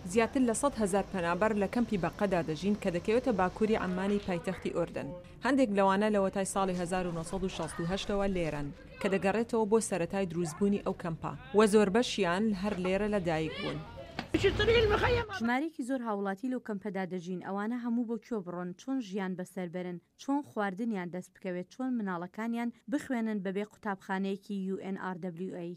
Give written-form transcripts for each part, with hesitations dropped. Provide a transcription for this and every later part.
زیاتر لە 100,000 پەنابەر لە کەمپی بەقەدا دەژین کە دەکەوێتە باکووری عەممانی پایتەختی ئوردن. هەندێک لەوانە لەوەتای ساڵی 1968 ەوە لێرەن کە دەگەڕێتەوە بۆ سەرەتای دروستبوونی ئەو کەمپە و زۆربەشیان هەر لێرە لە دایک بوون. ژمارەیەکی زۆر هاوڵاتی لەو کەمپەدا دەژین، ئەوانە هەموو بۆ کوێ بڕۆن، چۆن ژیان بەسەر بەرن، چۆن خواردنیان دەست بکەوێت، چۆن مناڵەکانیان بخوێنن بەبێ قوتابخانەیەکی UNRWA؟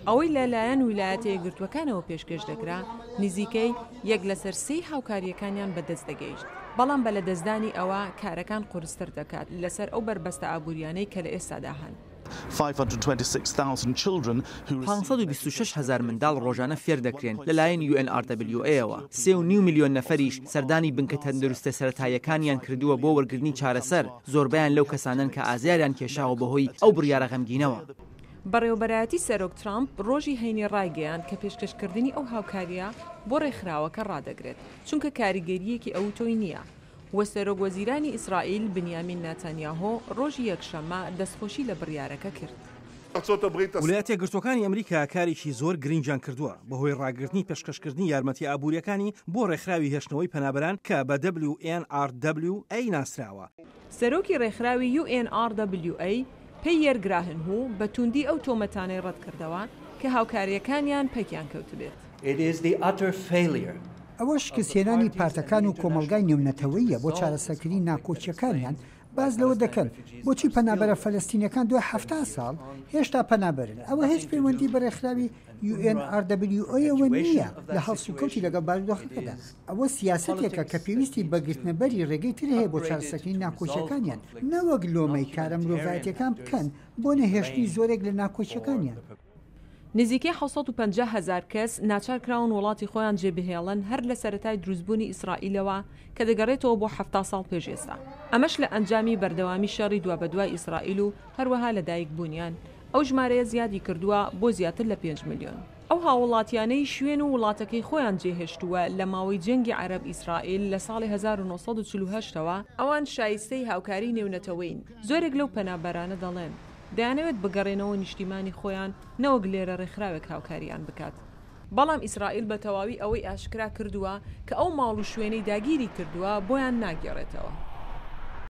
ئەوەی لە لایەن ویلایەتە یەکگرتووەکانەوە پێشکێش دەکرا، نزیکەی یەک لەسەر سێی هاوکارییەکانیان بەدەست دەگەیشت، بەڵام بە لەدەستدانی ئەوە کارەکان قورستر دەکات لەسەر ئەو بەربەستە ئابوورییانەی کە لە ئێستادا هەن. 526 هەزار منداڵ ڕۆژانە فێردەکرێن لەلایەن UNRWA ەوە، سێ و نیو ملیۆن نەفەریش سەردانی بنکە تەندروستە سەرەتاییەکانیان کردووە بۆ وەرگرتنی چارەسەر، زۆربەیان لەو کەسانەن کە ئازاریان کێشاوە بەهۆی ئەو بڕیارە غەمگینەوە. بەڕێوەبەرایەتی سەرۆک ترامپ ڕۆژی هەینی ڕایگەیاند کە پێشکەشکردنی ئەو هاوکارییە بۆ ڕێکخراوەکە ڕادەگرێت، چونکە کاریگەرییەکی ئەوتۆی نییە و سەرۆک وەزیرانی ئیسرائیل بنیامین ناتانیاهۆ ڕۆژی یەکشەممە دەستخۆشی لە بڕیارەکە کرد. ولایەتە یەکگرتووەکانی ئەمریکا کارێکی زۆر گرنگیان کردووە بەهۆی ڕاگرتنی پێشکەشکردنی یارمەتیە ئابوورییەکانی بۆ ڕێکخراوی هێشتنەوەی پەنابەران کە بە WNRWA ناسراوە. سەرۆکی ڕێکخراوی UNRWA پێیەر گراهنهو بە تووندی ئەو تۆمەتانەی ڕەتکردەوە کە هاوکارییەکانیان پەکیان کەوتبێت. ئەوە شکستهێنانی پارتەکان و کۆمەڵگای نێونەتەوەییە بۆ چارەسەرکردنی ناکۆکییەکانیان، باس لەوە دەکەن بۆچی پەنابەرە فەلەستینیەکان دوای 70 ساڵ هێشتا پەنابەرن، ئەوە هیچ پەیوەندی بە رێکخراوی UNRWA ەوە نییە لە هەڵسوکەوتی لەگەڵ بارودۆخەکەدا، ئەوە سیاسەتێکە کە پێویستی بە گرتنەبەری رێگەی تر هەیە بۆ چارەسەرکردنی ناکۆکیەکانیان، نەوەک لۆمەی کارە مرۆڤایەتیەکان بکەن بۆ نەهێشتنی زۆرێک لە ناکۆکیەکانیان. نزیکەی 750 هەزار کەس ناچارکراون وڵاتی خۆیان جێبهێڵن هەر لە سەرەتای دروستبوونی ئیسرائیلەوە کە دەگەڕێتەوە بۆ 70 ساڵ پێش ئێستا، ئەمەش لە ئەنجامی بەردەوامی شەڕی دوابەدوای ئیسرائیل و هەروەها لەدایکبوونیان ئەو ژمارەیە زیادی کردووە بۆ زیاتر لە پێنج ملیۆن. ئەو هاووڵاتیانەی شوێن و وڵاتەکەی خۆیان جێهێشتووە لە ماوەی جەنگی عەرەب ئیسرائیل لە ساڵی 1948 ەوە، ئەوان شایستەی هاوکاری نێونەتەوەیین، زۆرێک لەو پەنابەرانە دەڵێن، دەیانەوێت بگەڕێنەوە نیشتیمانی خۆیان نەوەک لێرە ڕێکخراوێک هاوکاریان بکات. بەڵام ئیسرائیل بە تەواوی ئەوەی ئاشکرا کردووە کە ئەو ماڵ و شوێنەی داگیری کردووە بۆیان ناگێڕێتەوە.